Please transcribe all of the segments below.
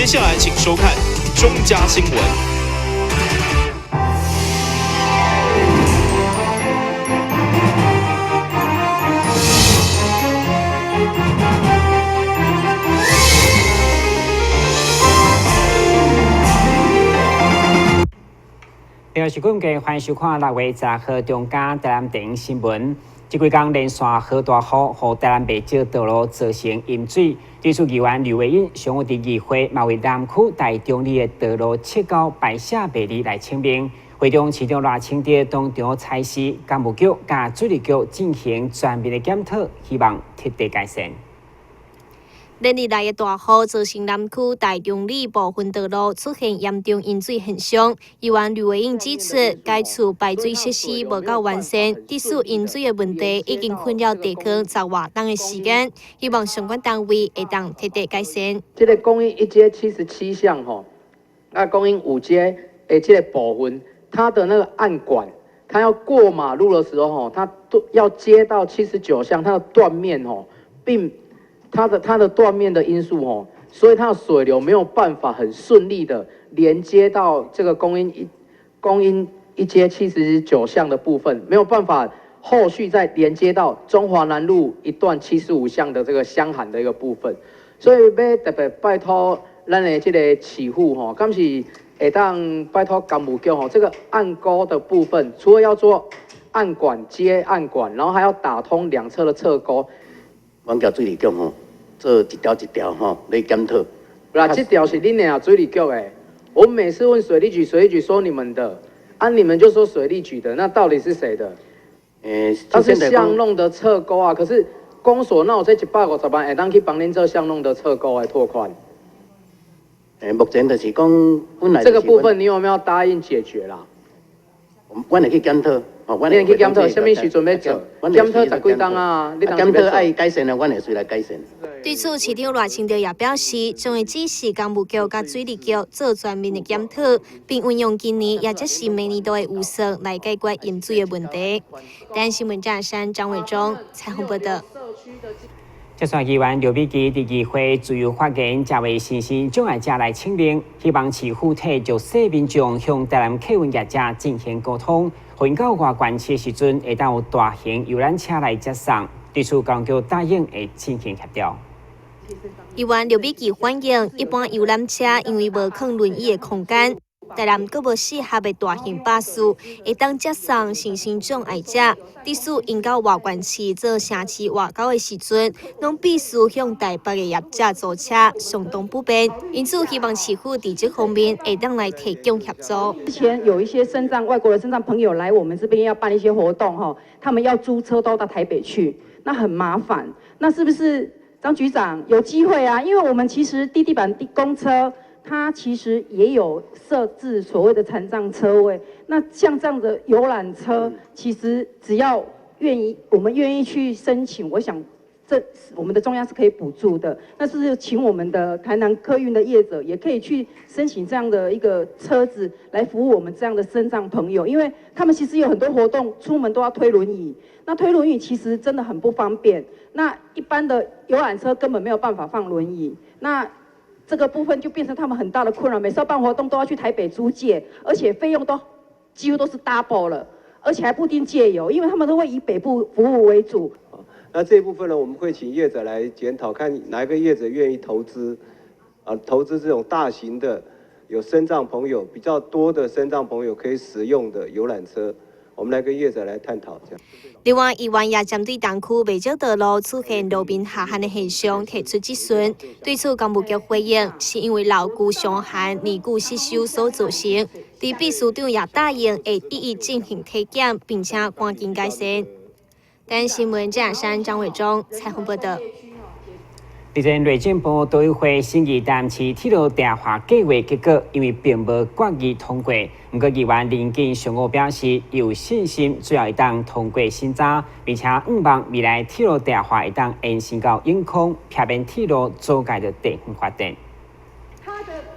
接下來請收看中嘉新聞。另外是今日歡迎收看6月10號中嘉台南電新聞。這幾工連續落大雨，予台南袂少道路造成淹水。對此，議員呂維英上午佇議會，嘛為南區大中里的道路切溝排泄袂利來請命。會中市長賴清德當場差示工務局佮水利局進行全面的檢討，希望徹底改善。連日來的大雨造成南區大中里部分道路出現嚴重淹水現象。議員呂維英指出，該處排水設施無夠完善，致使淹水的問題已經困擾地區十外冬的時間，希望相關單位會當徹底改善。這個公益一街77巷吼，那公益五街的這個部分，它的那個暗管，它要過馬路的時候吼，它都要接到79巷，它的斷面吼，並它的斷面的因素吼，所以它的水流沒有辦法很順利的連接到這個公英一街79巷的部分，沒有辦法後續再連接到中華南路一段75巷的這個箱涵的一個部分，所以欲特別拜託咱的這個市府吼，敢是會當拜託工務局吼，這個暗溝的部分，除了要做暗管接暗管，然後還要打通兩側的側溝。阮叫水利局吼，做一條一條吼來檢討。嗱，這條是恁的啊，水利局的。我每次問水利局，水利局說你們的，啊，你們就說水利局的，那到底是誰的？它是巷弄的側溝啊，可是公所那有這150萬會當去幫恁做巷弄的側溝來拓寬？目前就是講本來。這個部分你有沒有答應解決啦？阮會去檢討。你去檢討，啥物時陣欲做？檢討十幾冬啊！你檢討愛改善的，阮會隨來改善。對此，市長賴清德也表示，將會指示工務局佮水利局做全面的檢討，並運用今年也就是明年度的預算來解決淹水的問題。台灣新聞張山張偉忠採訪報道。接續議員劉美琪佇議會自由發言，才為身心障礙者來請命，希望市府替弱勢民眾向台南客運業者進行溝通，予𪜶到外縣市時陣會當有大型遊覽車來接送。對此，交通局答應會進行協調。議員劉美琪反映，一般遊覽車因為無放輪椅的空間，台南閣無適合的大型巴士，會當接送身心障礙者。致使𪜶到外縣市做城市外交的時陣，攏必須向台北的業者租車，相當不便。因此，希望市府佇這方面會當來提供協助。之前有一些身障外國的身障朋友來我們這邊要辦一些活動，吼，他們要租車都到台北去，那很麻煩。那是不是張局長有機會啊？因為我們其實低地板公車，它其實也有設置所謂的殘障車位。那像這樣的遊覽車，其實只要願意，我們願意去申請，我想這我們的中央是可以補助的。那是不是請我們的台南客運的業者也可以去申請這樣的一個車子來服務我們這樣的身障朋友？因為他們其實有很多活動，出門都要推輪椅，那推輪椅其實真的很不方便。那一般的遊覽車根本沒有辦法放輪椅，那這個部分就變成他們很大的困擾，每次要辦活動都要去台北租借，而且費用都幾乎都是 double 了，而且還不一定借油，因為他們都會以北部服務為主。那這一部分呢，我們會請業者來檢討，看哪一個業者願意投資，投資這種大型的有身障朋友比較多的身障朋友可以使用的遊覽車。我們來跟業者來探討，這樣。另外，議員也針對東區袂少道路出現路面下陷的現象提出質詢。對此，工務局回應，是因為樓距上限年久失修所造成。佇秘書長也答應會一一進行體檢，並且趕緊改善。台灣新聞張山張偉忠採訪報道。日前內政部都委會審議台南市鐵路重劃計畫結果，因為並無決議通過。毋過議員林健上午表示有信心，最後會當通過審查，並且向望未來鐵路重劃會當延伸到永康，避免鐵路阻礙著地方發展。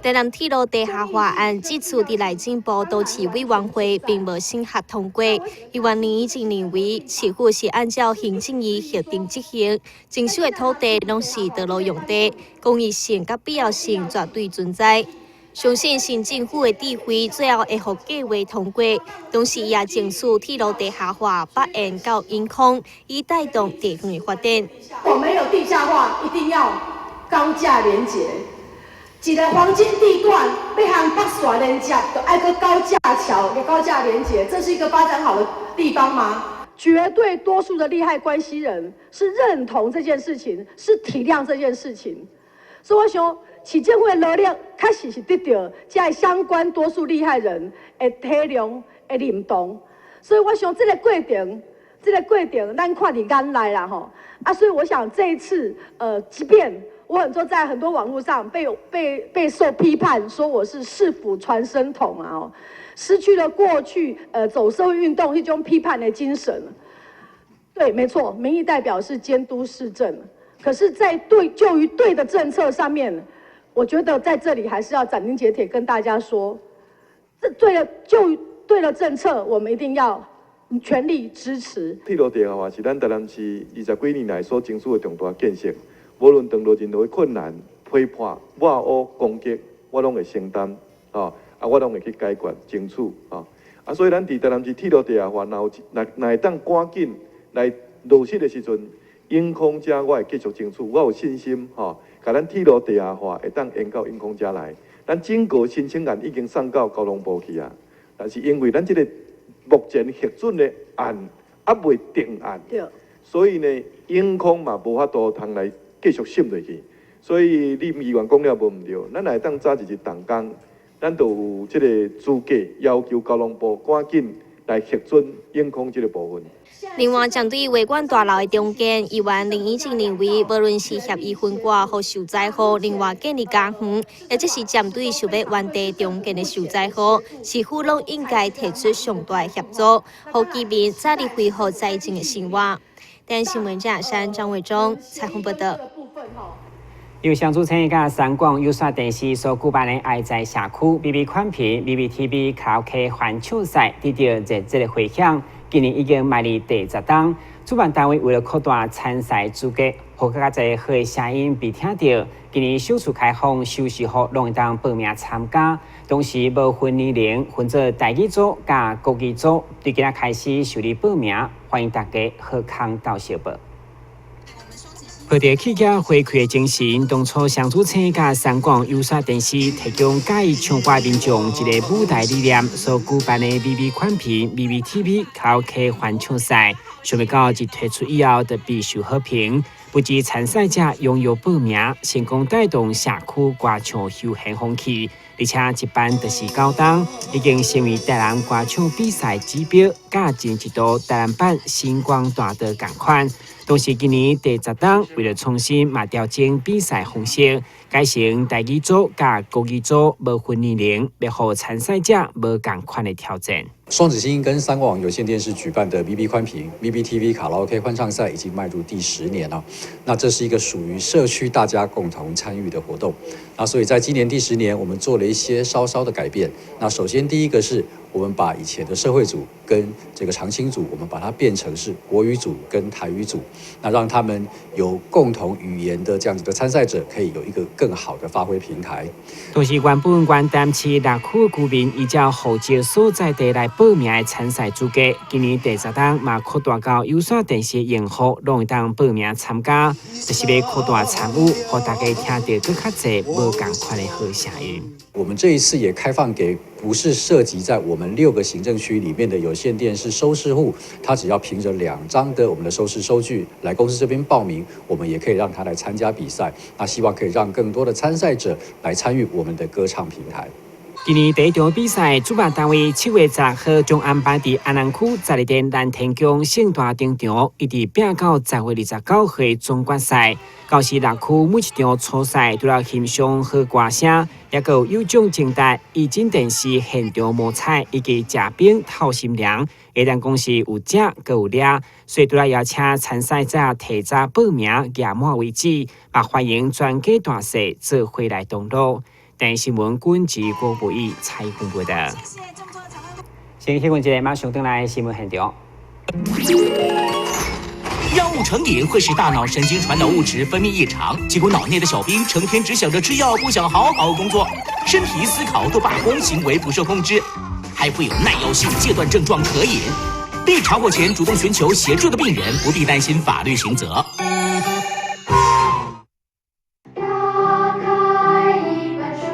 台南鐵路地下化案這次佇內政部都市委員會並無審核通過。議員林宜靜認為，市府是按照行政院核定執行，徵收的土地攏是道路用地，公益性佮必要性絕對存在。相信新政府的智慧，最後會予計畫通過。同時也爭取鐵路地下化北延到永康，以帶動地方的發展。我沒有地下化，一定要高架連結。一个黃金地段欲和北線連接，就愛閣高架橋、高架連接，這是一個發展好的地方嗎？絕對多數的利害關係人是認同這件事情，是體諒這件事情。所以我想，市政府的努力確實是得到這相關多數利害人的體諒、的認同。所以我想，這個過程，這個過程，咱看佇眼內啦吼。啊，所以我想這一次，即便我很多在很多網絡上被受批判，說我是市府傳聲筒啊，失去了過去走社會運動那種批判的精神。對，沒錯，民意代表是監督市政，可是，在對就於對的政策上面，我覺得在這裡還是要斬釘截鐵跟大家說，這對了就對了政策，我們一定要全力支持。鐵路地下化是咱台南市二十幾年來所爭取的重大建設。無論當落任何困難、批判、抹烏、攻擊，我攏會承擔，吼啊，我攏會去解決、爭取，吼啊，所以咱佇台南市鐵路地下化，若有若若會當趕緊來落實的時陣，永康遮我會繼續爭取，我有信心，吼，共咱鐵路地下化會當延到永康遮來。咱整個申請案已經送到交通部去啊，但是因為咱這個目前核准的案猶未定案，所以呢，永康嘛無法度通來繼續審落去，所以林議員講了無毋對，咱若會當早一日動工，咱就有這個資格要求交通部趕緊來核准永康這個部分。另外，針對會館大樓的重建，議員林宜靜認為，無論是協議分割予受災戶，另外建立家園，抑者是針對想欲原地重建的受災戶，市府攏應該提出上大的協助，予居民早日恢復災前的生活。電視新聞張亞山、張偉忠採訪報道。由雙子星佮三廣有線電視所舉辦的愛在社區 BB 寬頻 BBTV 卡拉 OK 歡唱賽得到熱烈的迴響，今年已經邁入第十冬。主辦單位為了擴大參賽資格，予閣較濟好的聲音被聽著，今年首次開放收視戶攏會當報名參加，同時無分年齡，分做台語組佮國語組，對今仔開始受理報名，歡迎大家好康鬥相報。抱著起家回饋的精神，當初雙子星佮三廣有線電視提供佮意唱歌民眾一个舞台理念所舉辦的 BB 寬頻 BBTV 卡拉 OK 歡唱賽，想欲到自推出以後就備受好評，不止參賽者踴躍報名，成功帶動社區歌唱休閒風氣，而且一辦就是九冬，已經成為台南歌唱比賽指標，佮前一度台南版星光大道仝款。同時，今年第十冬為了創新，嘛調整比賽方式，改成台語組佮國語組無分年齡，欲予參賽者無仝款的挑戰。雙子星跟三廣有線電視舉辦的 BB 寬頻 BBTV 卡拉 OK 歡唱賽已經邁入第十年了。那這是一個屬於社區大家共同參與的活動。那所以在今年第十年，我們做了一些稍稍的改變。那首先第一個是我們把以前的社會組跟這個長青組，我們把它變成是國語組跟台語組，那讓他們有共同語言的這樣子的參賽者，可以有一個更好的發揮平台。同時，原本原台南市六區居民依照戶籍所在地來報名的參賽資格，今年第十冬嘛擴大到有線電視用戶攏會當報名參加，就是欲擴大參與，予大家聽著閣較濟無仝款的好聲音。我們這一次也開放給不是涉及在我們六個行政區裡面的有線電視收視戶，他只要憑着兩張的我們的收視收據來公司這邊報名，我們也可以讓他來參加比賽。那希望可以讓更多的參賽者來參與我們的歌唱平台。今年第一場比賽，主辦單位7月10號將安排佇安南區十二殿南天宮盛大登場，一直拼到10月29號總決賽。到時六區每一場初賽除了欣賞好歌聲，抑閣有有獎徵答、義診電視現場摸彩以及食冰透心涼。會當講是有食閣有掠，所以除了邀請參賽者提早報名額滿為止，嘛歡迎全家大細做伙來同樂。台視新聞軍事郭博義採訪報道。先新聞一下，馬上轉來新聞現場。藥物成癮會使大腦神經傳導物質分泌異常，結果腦內的小兵成天只想着吃藥，不想好好工作，身體思考都罷工，行為不受控制，還會有耐藥性戒斷症狀可引。被查獲前主動尋求協助的病人，不必擔心法律刑責。打開一本書，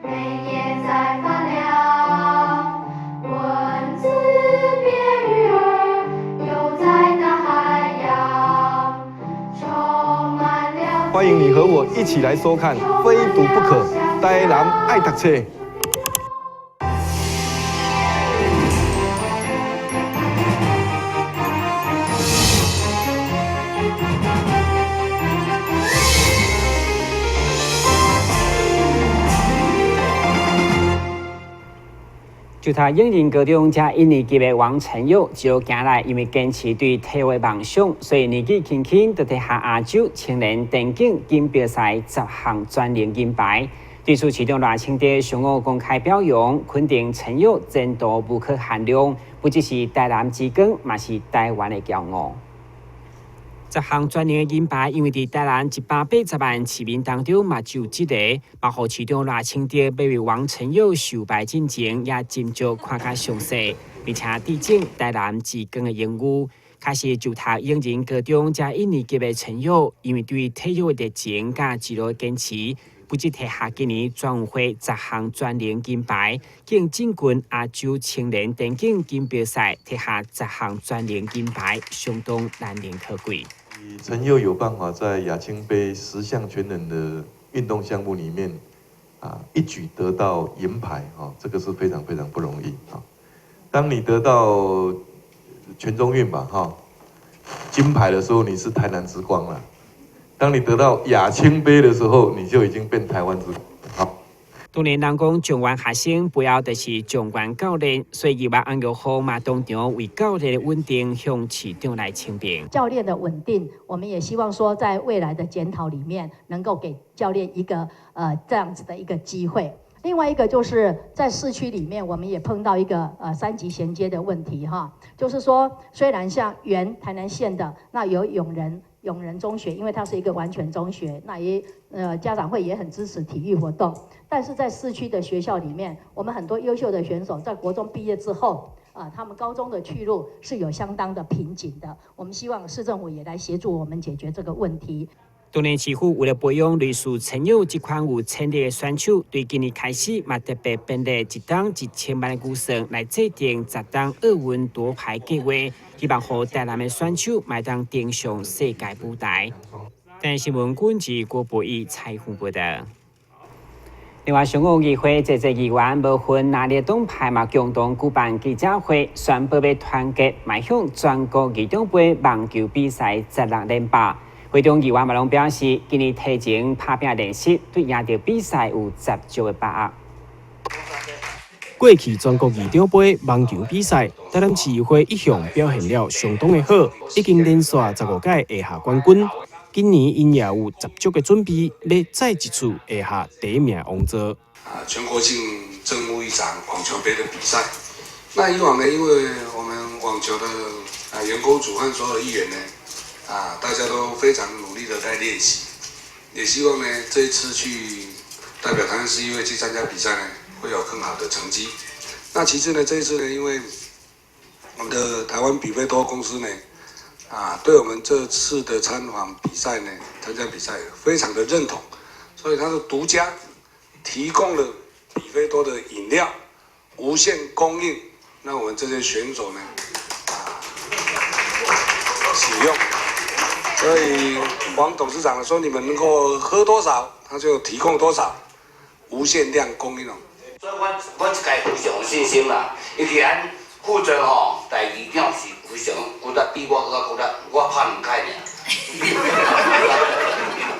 每頁在發亮，文字變魚兒，游在大海洋，充滿了。歡迎你和我一起來收看《非讀不可》，台南愛讀冊。就讀永仁高中遮一年級的王晨佑，一路行來，因為堅持對體育夢想，所以年紀輕輕就摕下亞洲青年電競錦標賽十項全能銀牌。對此，市長賴清德上午公開表揚，肯定陳佑前途無可限量，不只是台南之光，嘛是台灣的驕傲。十項全能的銀牌，因為佇台南180萬市民當中嘛只有這個，嘛予市長賴清德欲為王晨佑授牌進前，也斟酌看較詳細，並且致贈台南之光的榮譽。確實就讀永仁高中遮一年級的陳佑，因為對體育的熱情佮一路堅持，不只摕下今年全運會十項全能金牌，更進軍亞洲青年電競錦標賽，摕下十項全能金牌，相當難能可貴。陳佑有辦法在亞青杯十項全能的運動項目裡面，一舉得到銀牌，這個是非常非常不容易啊。當你得到全中運吧，金牌的時候，你是台南之光了；當你得到亞青杯的時候，你就已經變台灣之光。好。當然，人講狀元學生背後就是狀元教練，所以議員翁玉鳳嘛當場為教練的穩定向市長來請命。教練的穩定，我們也希望說，在未來的檢討裡面，能夠給教練一個這樣子的一個機會。另外一個就是在市區裡面，我們也碰到一個三級銜接的問題哈，就是說雖然像原台南縣的那有永仁中學，因為它是一個完全中學，那也家長會也很支持體育活動，但是在市區的學校裡面，我們很多優秀的選手在國中畢業之後，他們高中的去路是有相當的瓶頸的。我們希望市政府也來協助我們解決這個問題。當然，市府為了培養類似陳佑這款有潛力的選手，對今年開始嘛特別編列一檔1000萬的預算來制定10檔奧運奪牌計劃，希望予台南的選手會當登上世界舞台。台視新聞軍事郭博義採訪報道。另外，上午議會這濟議員無分哪裡黨派嘛，共同舉辦記者會，宣布欲團結，邁向全國議長盃網球比賽16連霸。會中議員嘛攏表示，今年提前拍拚練習，對贏著比賽有十足的把握。過去全國議長盃網球比賽，台南市議會一向表現了相當的好，已經連續15屆拿下冠軍。今年𪜶也有十足的準備，欲再一次拿下第一名王座。全國性正副議長網球盃的比賽，那以往呢，因為我們網球的員工組和所有議員呢，大家都非常努力的在練習，也希望呢這一次去代表台南市議會去參加比賽呢，會有更好的成績。那其次呢，這一次呢，因為我們的台灣比飛多公司呢，對我們這次的參訪比賽呢，參加比賽非常的認同，所以他是獨家提供了比飛多的飲料，無限供應，讓我們這些選手呢，使用。所以王董事長說，你們能夠喝多少，他就提供多少，無限量供應哦。所以阮這屆非常有信心啦，尤其咱負責吼，代議長是非常骨力，比我閣較骨力，我拍兩擺爾。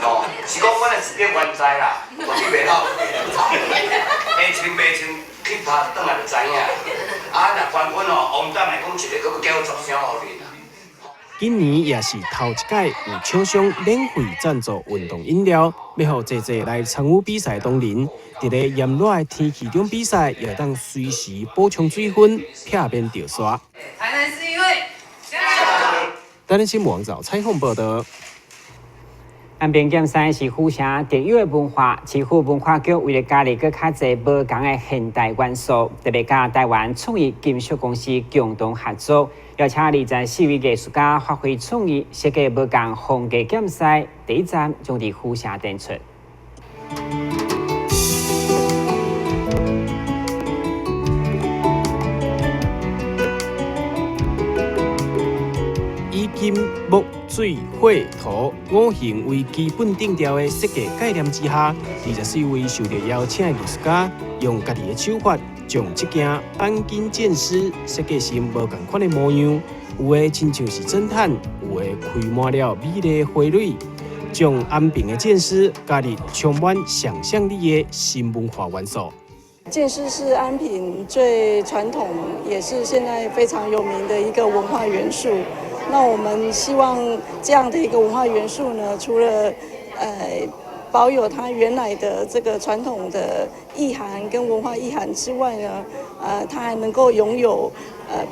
哦，是講阮若是變原在啦，我去袂老，下穿袂穿去拍，轉來就知影。啊，若冠軍哦，王董來講一個，閣閣叫10箱予恁啦。今年也是頭一擺有廠商免費贊助運動飲料，欲予濟濟來參與比賽同仁，佇咧炎熱的天氣中比賽，也會當隨時補充水分，避免著沙。台南市議會，加油！台南新聞網站採訪報導。安平劍獅是府城特有的文化，市府文化局為了加入閣較濟無仝的現代元素，特別佮台灣創意金屬公司共同合作，邀請24位藝術家發揮創意，設計無仝風格劍獅，第一站將佇府城展出。以金木水火土五行為基本定調的設計概念之下，24位受到邀請的藝術家，用家己的手法，將這件鈑金劍獅設計成無仝款的模樣，有的親像是偵探，有的開滿了美麗花蕊，將安平的劍獅加入充滿想象力的新文化元素。劍獅是安平最傳統，也是現在非常有名的一個文化元素。那我們希望這樣的一個文化元素呢，除了保有它原來的這個傳統的意涵跟文化意涵之外呢，它還能夠擁有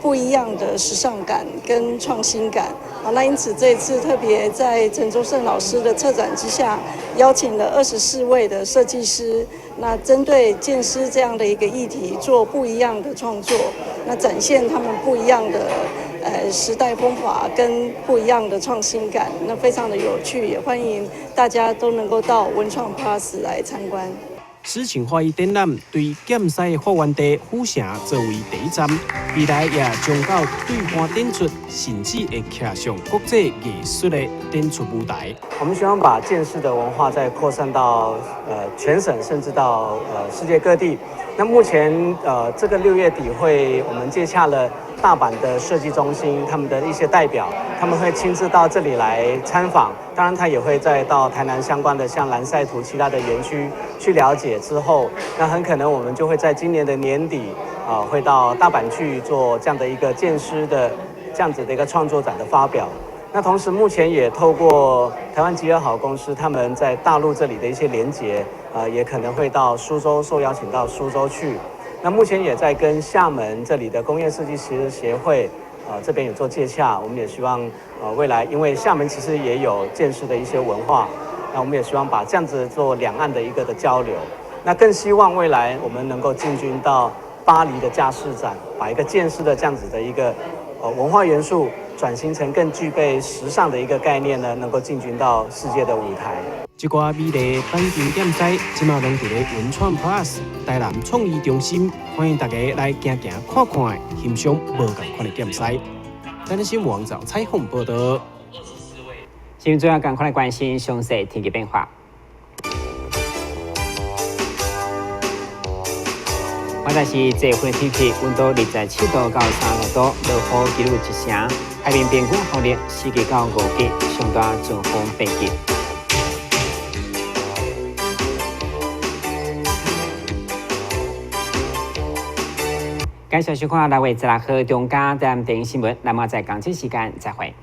不一樣的時尚感跟創新感。好，那因此這次特別在陳周勝老師的策展之下，邀請了24位的設計師，那針對劍獅這樣的一個議題做不一樣的創作，那展現他們不一樣的時代風華跟不一樣的創新感，那非常的有趣，也歡迎大家都能夠到文創 Plus 來參觀。詩情畫意展覽對劍獅的發源地府城作為第一站，未來也將到對岸展出，甚至會騎上國際藝術的展出舞台。我們希望把劍獅的文化再擴散到全省，甚至到世界各地。那目前這個6月底會，我們接洽了大阪的設計中心，他們的一些代表，他們會親自到這裡來參訪。當然，他也會再到台南相關的像藍曬圖其他的園區去了解之後，那很可能我們就會在今年的年底啊，會到大阪去做這樣的一個劍獅的這樣子的一個創作展的發表。那同時，目前也透過台灣吉爾好公司他們在大陸這裡的一些連結，也可能會到蘇州受邀請到蘇州去。那目前也在跟廈門這裡的工業設計師協會，這邊有做接洽。我們也希望，未來因為廈門其實也有劍獅的一些文化，那我們也希望把這樣子做兩岸的一個的交流。那更希望未來我們能夠進軍到巴黎的佳飾展，把一個劍獅的這樣子的一個文化元素轉型成更具備時尚的一個概念呢，能夠進軍到世界的舞台。這掛美麗鈑金劍獅，這馬攏佇咧文創 Plus 台南創意中心，歡迎大家來行行看看，欣賞無仝款的劍獅。台南新聞網站採訪報導。新聞主要趕快來關心詳細天氣變化。現在是這份天氣，溫度27度到30度，落雨幾率1成，海面平均風力4級到5級，上大陣風8級。感謝收看6月16號中嘉台南電視新聞，那麼在同一時間再會。